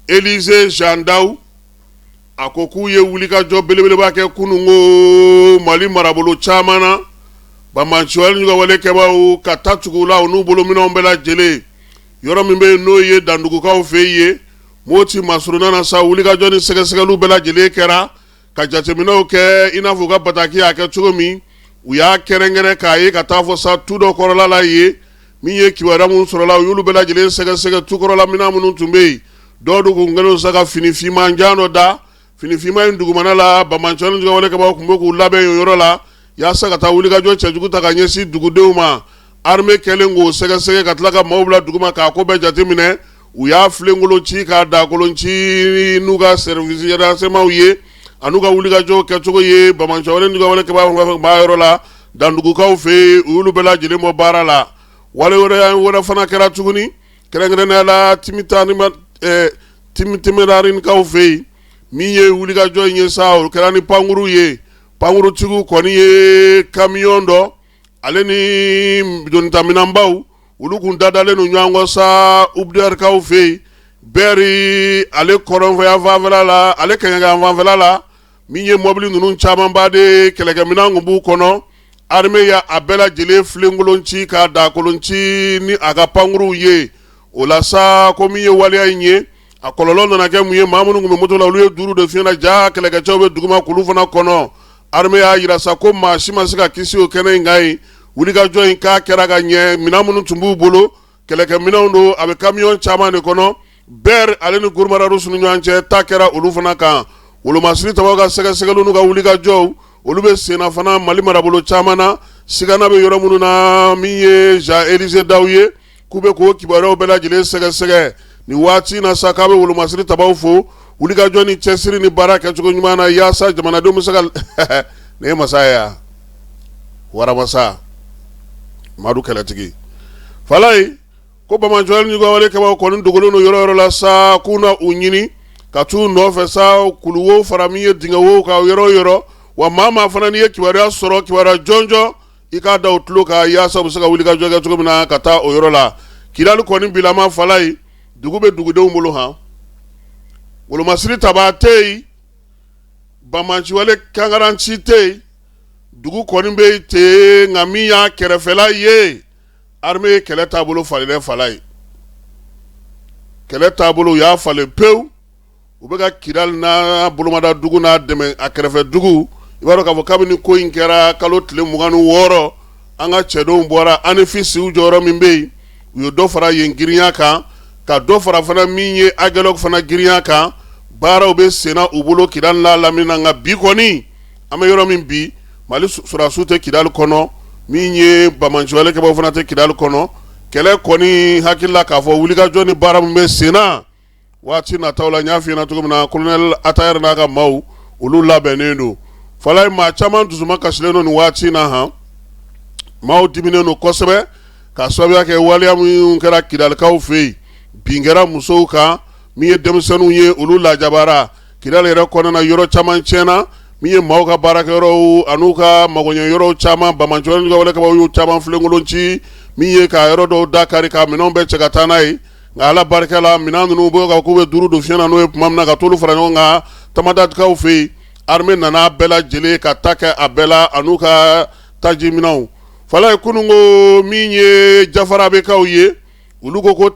Élisée Jean Daou, a ko k'u ye wulikajɔ belebeleba kɛ kununko Mali marabolo caman na, banbaanciwale ni wale kɛbaaw ka taa tugu la u n'u bolominɛnw bɛɛ lajɛlen. Yɔrɔ min bɛ yen, n'o ye Dandugukaw fɛ yen, Moti masurunna na sa, wulikajɔ ni sɛgɛsɛgɛliw bɛɛ lajɛlen kɛra ka jateminɛw kɛ, i n'a fɔ u ka bataki y'a kɛ cogo min. U y'a kɛrɛnkɛrɛn k'a ye ka taa fɔ sa tu dɔ kɔrɔla la yen. Min ye kibaruya minnu sɔrɔla, u y'olu bɛɛ lajɛlen sɛgɛsɛgɛ. Tu kɔrɔla minɛn minnu tun bɛ yen, dɔw dun kun kɛlen sa ka fini finman jan dɔ da. Fini finman in dugumana la, banbaanciwale ni wale kɛbaaw tun bɛ k'u labɛn o yɔrɔ la yaasa ka taa wulikajɔ cɛjugu ta ka ɲɛsin dugudenw ma. Armée kɛlen k'o sɛgɛsɛgɛ ka tila ka maaw bila duguma k'a ko bɛɛ jateminɛ, u y'a filenkolon ci k'a dakolon ci n'u ka service renseignement ye an'u ka wulikajɔ kɛcogo ye. Banbaanciwale ni wale kɛbaaw b'a yɔrɔ la Dandugukaw fɛ yen, u y'olu bɛɛ lajɛlen bɔ baara la. Wale wɛrɛ fana kɛra tuguni, kɛrɛnkɛrɛnnenya la Timitarikaw fɛ yen. Min ye wulikajɔ in ye sa, o kɛra ni pankuru ye. Pankurutigiw kɔni ye kamiyɔn dɔ ale ni donitaminɛnbaw, olu kun dadalen don ɲɔgɔn kɔ sa Ubudarikaw fɛ yen, Bɛri ale kɔrɔnfɛ fanfɛla la, ale kɛɲɛka fanfɛla la. Min ye mɔbili ninnu camanba de kɛlɛkɛminɛn kun b'u kɔnɔ, armée y'a bɛɛ lajɛlen filenkolon ci k'a dakolon ci ni a ka pankuruw ye. O la sa, ko min ye waleya in ye, a kɔlɔlɔ nana kɛ mun ye? Maa minnu tun bɛ moto la, olu ye duuru de fiɲɛ ja. Kɛlɛkɛcɛw bɛ duguma k'olu fana kɔnɔ. Armée y'a jira sa ko maa si ma se ka kisi o kɛnɛ in kan yen. Wulikajɔ in k'a kɛra ka ɲɛ. Minɛn minnu tun b'u bolo, kɛlɛkɛminɛnw don, a bɛ kamiyɔn caman de kɔnɔ. Bɛri ale ni Gurumadaru ni ɲɔgɔn cɛ, ta kɛra olu fana kan. Wolomasiri tabaw ka sɛgɛsɛgɛliw n'u ka wulikajɔw, olu bɛ senna fana Mali marabolo caman na, sigana bɛ yɔrɔ minnu na. Min ye Jean Élisée Daou ye, k'u bɛ k'o kibaruyaw bɛɛ lajɛlen sɛgɛsɛgɛ nin waati in na sa. K'a bɛ wolomasiri tabaw fo wulikajɔ ni cɛsiri ni baara kɛcogo ɲuman na, yaasa jamanadenw bɛ se ka nin ye masa ye yan, waramasa Madu kɛlɛtigi Falayi. Ko banbaanciwale ni wale kɛbaaw kɔni dogolen don yɔrɔ yɔrɔ la sa, k'u na u ɲini ka t'u nɔfɛ sa, kuluwo fara min ye dingɛwo kan, yɔrɔ o yɔrɔ. Wa maa maa fana n'i ye kibaruya sɔrɔ, kibaruya jɔnjɔn, i k'a da u tulo kan yaasa u bɛ se ka wulikajɔ kɛ cogo min na ka taa o yɔrɔ la. Kidali kɔni bilama Falayi, dugu bɛ dugudenw bolo han, wolomasiri tabaa tɛ yen, banbaanciwale kankaranci tɛ yen, dugu kɔni bɛ yen ten. Nka min y'a kɛrɛfɛla ye, armée ye kɛlɛ taabolo falen dɛ Falayi. Kɛlɛ taabolo, u y'a falen pewu. U bɛ ka Kidali n'a bolomada dugu n'a dɛmɛ a kɛrɛfɛ dugu. I b'a dɔn k'a fɔ kabini ko in kɛra kalo tile 26, an ka cɛdenw bɔra Anefisiw jɔyɔrɔ min bɛ yen, u ye dɔ fara yen girinya kan, ka dɔ fara fana min ye Agelɔk fana girinya kan. Baaraw bɛ senna u bolo Kidali n'a lamini na. Nka bi kɔni, an bɛ yɔrɔ min bi, Mali sɔrɔdasiw tɛ Kidali kɔnɔ, min ye banbaanciwale kɛbaaw fana tɛ Kidali kɔnɔ. Kɛlɛ kɔni hakilila k'a fɔ wulikajɔ ni baara min bɛ senna waati nataw la, n y'a f'i ɲɛna cogo min na, colonel Attaher n'a ka maaw, olu labɛnnen don Falayi. Maa caman dusuma kasilen don nin waati in na han, maaw diminen don kosɛbɛ ka sababuya kɛ waleya minnu kɛra Kidalikaw fɛ yen. Bin kɛra musow kan, min ye denmisɛnninw ye, olu lajabara. Kidali yɛrɛ kɔnɔna, yɔrɔ caman tiɲɛna, min ye maaw ka baarakɛyɔrɔw an'u ka magoɲɛ yɔrɔw caman, banbaanciwale ni wale kɛbaaw y'u caman filenkolon ci, min ye ka yɔrɔ dɔw da kari ka minɛnw bɛɛ cɛ ka taa n'a ye. Nka Ala barika la, minɛn ninnu bɛ ka k'u bɛ duuru don fiɲɛ na n'o ye tuma min na, ka t'olu fara ɲɔgɔn kan Tamatakaw fɛ yen, armée nana bɛɛ lajɛlen ka ta kɛ a bɛɛ la an'u ka tajiminɛnw. Falayi, kunun ko min ye Jafarabekaw ye, olu ko ko